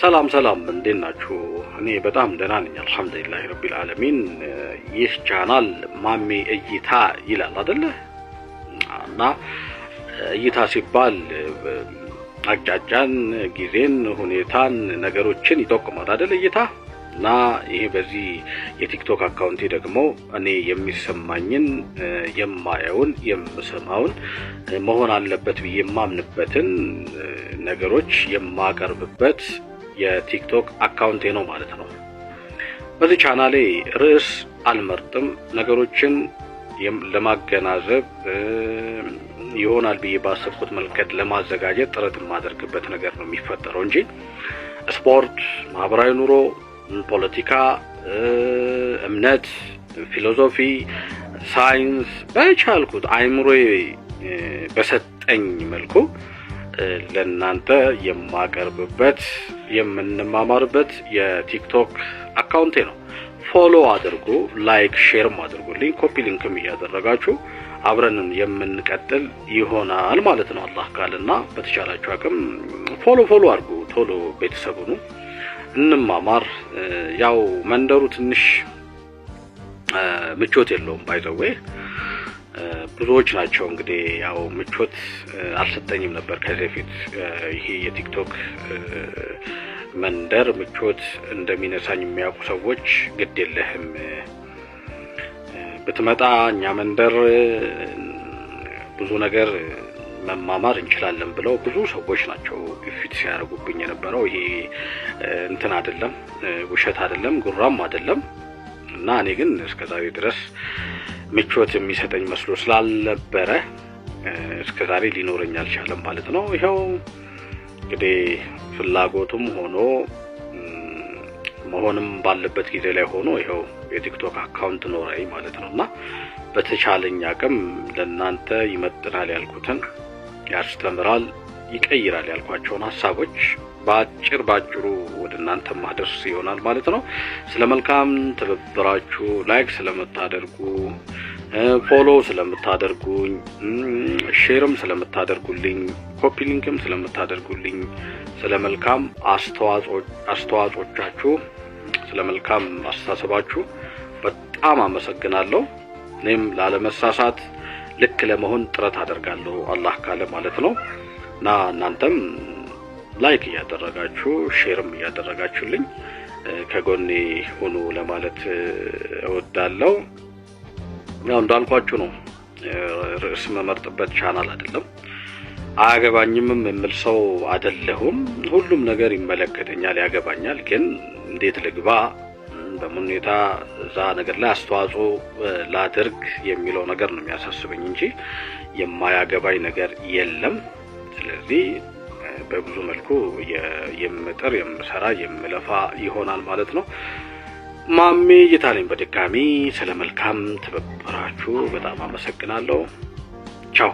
ሰላም ሰላም፣ እንዴት ናችሁ? እኔ በጣም ደህና ነኝ፣ አልሐምዱሊላህ ረቢል ዓለሚን። ይህ ቻናል ማሜ እይታ ይላል አይደለ? እና እይታ ሲባል አቅጣጫን፣ ጊዜን፣ ሁኔታን፣ ነገሮችን ይጠቁማል አይደል? እይታ። እና ይሄ በዚህ የቲክቶክ account ኤ ደግሞ እኔ የሚሰማኝን፣ የማየውን፣ የምሰማውን፣ መሆን አለበት ብዬ የማምንበትን ነገሮች የማቀርብበት የቲክቶክ account ኤ ነው ማለት ነው። በዚህ ቻናሌ ርዕስ አልመርጥም። ነገሮችን ለማገናዘብ ይሆናል ብዬ ባሰብኩት መንገድ ለማዘጋጀት ጥረት የማደርግበት ነገር ነው የሚፈጠረው እንጂ ስፖርት፣ ማህበራዊ ኑሮ፣ ፖለቲካ፣ እምነት፣ philosophy፣ ሳይንስ በቻልኩት አይምሮዬ በሰጠኝ መልኩ ለእናንተ የማቀርብበት፣ የምንማማርበት የቲክቶክ account ኤ ነው። Follow አድርጉ፣ like share ም አድርጉልኝ፣ copy link ም እያደረጋችሁ አብረን የምንቀጥል ይሆናል ማለት ነው። አላህ ካለና በተቻላችሁ አቅም follow follow አድርጉ፣ ቶሎ ቤተሰብ ሁኑ፣ እንማማር። ያው መንደሩ ትንሽ ምቾት የለውም፣ by the way ብዙዎች ናቸው። እንግዲህ ያው ምቾት አልሰጠኝም ነበር ከዚህ በፊት። ይሄ የቲክቶክ መንደር ምቾት እንደሚነሳኝ የሚያውቁ ሰዎች ግድ የለህም፣ ብትመጣ እኛ መንደር ብዙ ነገር መማማር እንችላለን ብለው ብዙ ሰዎች ናቸው ግፊት ሲያደርጉብኝ የነበረው። ይሄ እንትን አይደለም፣ ውሸት አይደለም፣ ጉራም አይደለም። እና እኔ ግን እስከዛሬ ድረስ ምቾት የሚሰጠኝ መስሎ ስላልነበረ እስከዛሬ ሊኖረኝ አልቻለም ማለት ነው። ይኸው እንግዲህ ፍላጎቱም ሆኖ መሆንም ባለበት ጊዜ ላይ ሆኖ ይኸው የቲክቶክ account ኖረኝ ማለት ነው። እና በተቻለኝ አቅም ለእናንተ ይመጥናል ያልኩትን፣ ያስተምራል፣ ይቀይራል ያልኳቸውን ሀሳቦች በአጭር በአጭሩ ወደ እናንተ ማድረስ ይሆናል ማለት ነው። ስለ መልካም ትብብራችሁ፣ like ስለምታደርጉ፣ follow ስለምታደርጉኝ፣ share ም ስለምታደርጉልኝ፣ copy link ም ስለምታደርጉልኝ፣ ስለ መልካም አስተዋጽኦቻችሁ፣ ስለ መልካም አስተሳሰባችሁ በጣም አመሰግናለሁ። እኔም ላለመሳሳት፣ ልክ ለመሆን ጥረት አደርጋለሁ አላህ ካለ ማለት ነው። እና እናንተም like እያደረጋችሁ share ም እያደረጋችሁልኝ ከጎኔ ሁኑ ለማለት እወዳለሁ። ያው እንዳልኳችሁ ነው፣ ርዕስ መመርጥበት ቻናል አይደለም። አያገባኝምም የምል ሰው አይደለሁም። ሁሉም ነገር ይመለከተኛል፣ ያገባኛል። ግን እንዴት ልግባ፣ በምን ሁኔታ እዛ ነገር ላይ አስተዋጽኦ ላድርግ የሚለው ነገር ነው የሚያሳስበኝ እንጂ የማያገባኝ ነገር የለም። ስለዚህ በብዙ መልኩ የምጥር፣ የምሰራ፣ የምለፋ ይሆናል ማለት ነው። ማሜ እይታ ነኝ። በድጋሚ ስለ መልካም ትብብራችሁ በጣም አመሰግናለሁ። ቻው።